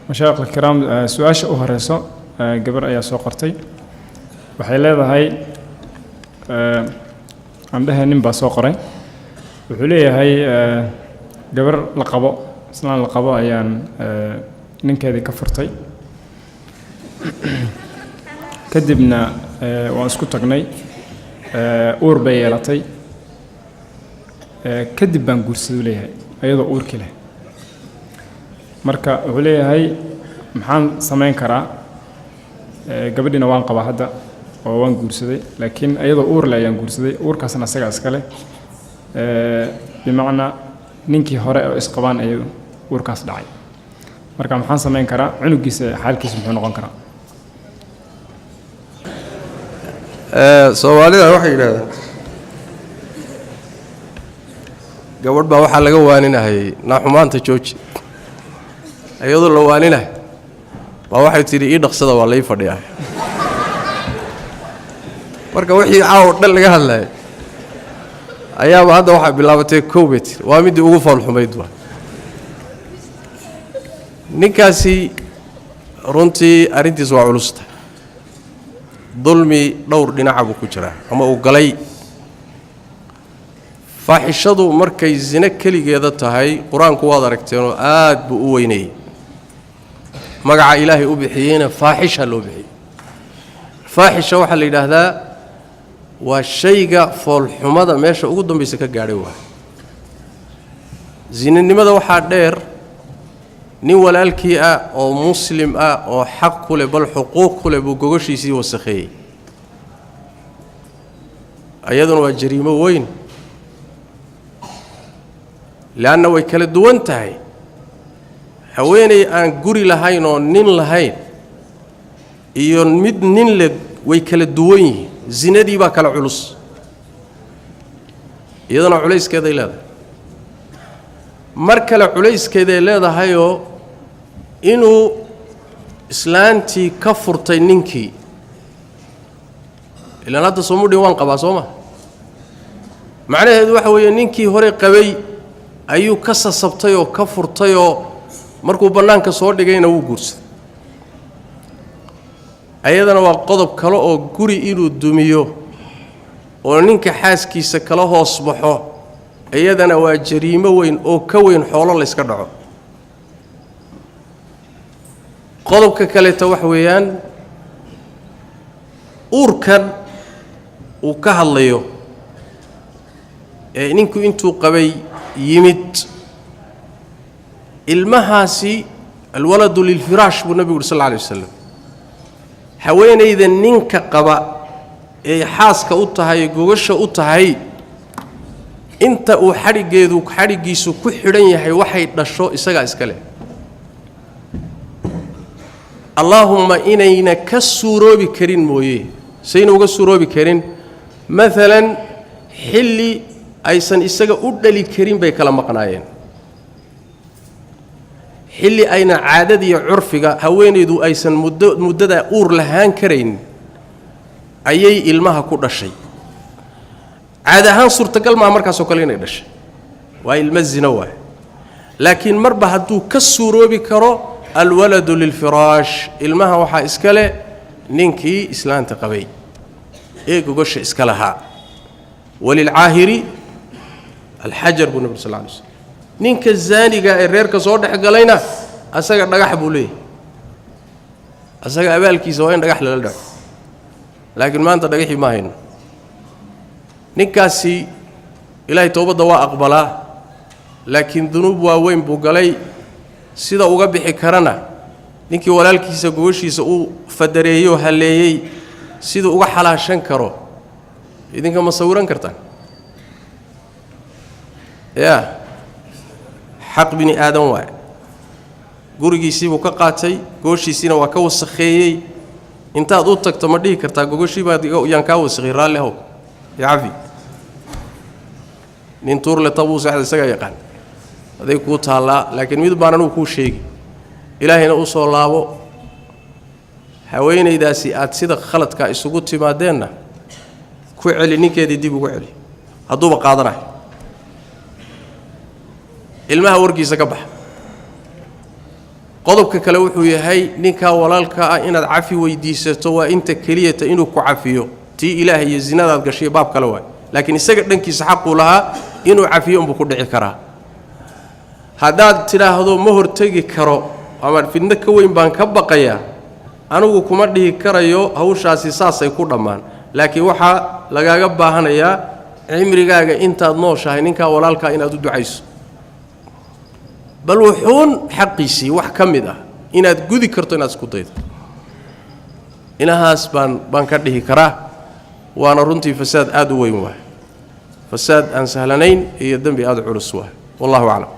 Mashaayikh alkiraam, su-aasha u horeyso gabar ayaa soo qortay. Waxay leedahay, aan dhehe, nin baa soo qoray. Wuxuu leeyahay, gabar la qabo, islaan la qabo ayaan ninkeedii ka furtay. Kadibna waan isku tagnay, uur bay yeelatay. Kadib baan guursaday, uu leeyahay, ayadoo uurkii leh. Marka wuxuu leeyahay, maxaan samayn karaa? Gabadhiina waan qabaa hadda oo waan guursaday, laakiin ayadoo uur leh ayaan guursaday. Uurkaasna asagaa iska leh, bimacnaa ninkii hore oo isqabaan ayuu uurkaas dhacay. Marka maxaan samayn karaa? Cunugiisa xaalkiisa muxuu noqon karaa? Soomaalida waxay yidhahdaan, gabadh baa waxaa laga waaninahayay, naaxumaanta jooji. Iyadoo la waaninahay baa waxay tidhi, ii dhaqsada, waa lai fadhiyaa. Marka wixii caawo dhan laga hadlayay ayaaba hadda waxaa bilaabatay. Kow bay tiri, waa middii ugu foolxumayd. Waa ninkaasi runtii arrintiis waa culusta. Dulmi dhowr dhinaca buu ku jiraa ama uu galay. Faaxishadu markay sino keligeeda tahay, qur-aanku waad aragteenoo aad buu u weynayey. Magaca Ilaahay u bixiyeyna faaxisha loo bixiyey. Faaxisha waxaa la yidhaahdaa waa shayga foolxumada meesha ugu dambaysa ka gaadhay. Waay sinanimada waxaa dheer nin walaalkii ah oo muslim ah oo xaq ku leh, bal xuquuq ku leh, buu gogoshiisii wasakheeyey. Iyaduna waa jariimo weyn, leanna way kala duwan tahay. Haweeney aan guri lahayn oo nin lahayn iyo mid nin leh way kala duwan yihiin. Sinadii baa kala culus, iyaduna culayskeeday leedahay. Mar kale culayskeeday leedahayoo inuu islaantii ka furtay ninkii, ilaan hadda soomudhin waan qabaa, soo ma? Macnaheedu waxa weeye, ninkii hore qabay ayuu ka sasabtay oo ka furtayoo markuu bannaanka soo dhigayna wuu guursaday. Ayadana waa qodob kale oo guri inuu dumiyo oo ninka xaaskiisa kala hoos baxo, iyadana waa jariimo weyn oo ka weyn xoolo layska dhaco. Qodobka kaleeta waxa weeyaan, uurkan uu ka hadlayo ee ninku intuu qabay yimid, ilmahaasi alwaladu lilfiraash buu nebigu uri sal alla alay wasalam. Haweenayda ninka qaba ee xaaska u tahay, gogasha u tahay, inta uu xadhiggeedu xadhiggiisu ku xidhan yahay, waxay dhasho isagaa iska leh. Allaahumma inayna ka suuroobi karin mooye. Sayna uga suuroobi karin, maalan xilli aysan isaga u dhali karin bay kala maqnaayeen, xilli ayna caadadiiyo curfiga haweenaydu aysan muddo muddadaa uur lahaan karayn ayay ilmaha ku dhashay. Caadi ahaan suurtagal maa markaasoo kale inay dhashay, waa ilmo zino waay. Laakiin marba hadduu ka suuroobi karo, alwaladu lilfiraash, ilmaha waxaa iska leh ninkii islaanta qabay ee gogosha iska lahaa. Walilcaahiri alxajar buu nabig sal lla alay slam. Ninka zaaniga ee reerka soo dhex galayna asaga dhagax buu leeyahay, asaga abaalkiisa waa in dhagax lala dhaco. Laakiin maanta dhagaxii ma hayno. Ninkaasi Ilaahay towbadda waa aqbalaa, laakiin dunuub waaweyn buu galay. Sida uga bixi karana, ninkii walaalkiisa gogoshiisa uu fadareeyey oo halleeyey, siduu uga xalaashan karo idinka ma sawiran kartaan? Yaa xaq bini aadan waaye. Gurigiisiibuu ka qaatay, gogoshiisiina waa ka wasakheeyey. Intaad u tagto ma dhihi kartaa, gogoshii baad yaan kaa wasakhay, raalli how, yacafi? Nin tuurle tabuu seexda isagaa yaqaan, aday kuu taallaa. Laakiin mid baan anugu kuu sheegi: Ilaahayna u soo laabo. Haweenaydaasi aad sida khaladka isugu timaadeenna ku celi ninkeedii, dib ugu celi hadduuba qaadanayo. Ilmaha warkiisa ka baxa. Qodobka kale wuxuu yahay, ninkaa walaalka ah inaad cafi weydiisato waa inta keliyata inuu ku cafiyo. Tii Ilaahay iyo zinadaad gashay baab kale waay, laakiin isaga dhankiisa xaquu lahaa inuu cafiyo unbuu ku dhici karaa. Haddaad tidhaahdo ma hortegi karo ama fidno ka weyn baan ka baqayaa, anigu kuma dhihi karayo hawshaasi saasay ku dhammaan, laakiin waxaa lagaaga baahanayaa cimrigaaga intaad nooshahay ninkaa walaalkaa inaad u ducayso, bal wuxuun xaqiisii wax ka mid ah inaad gudi karto, inaad isku daydo. Inahaas baan ka dhihi karaa. Waana runtii fasaad aad u weyn waay, fasaad aan sahlanayn iyo dembi aad u culus waay. Wallahu aclam.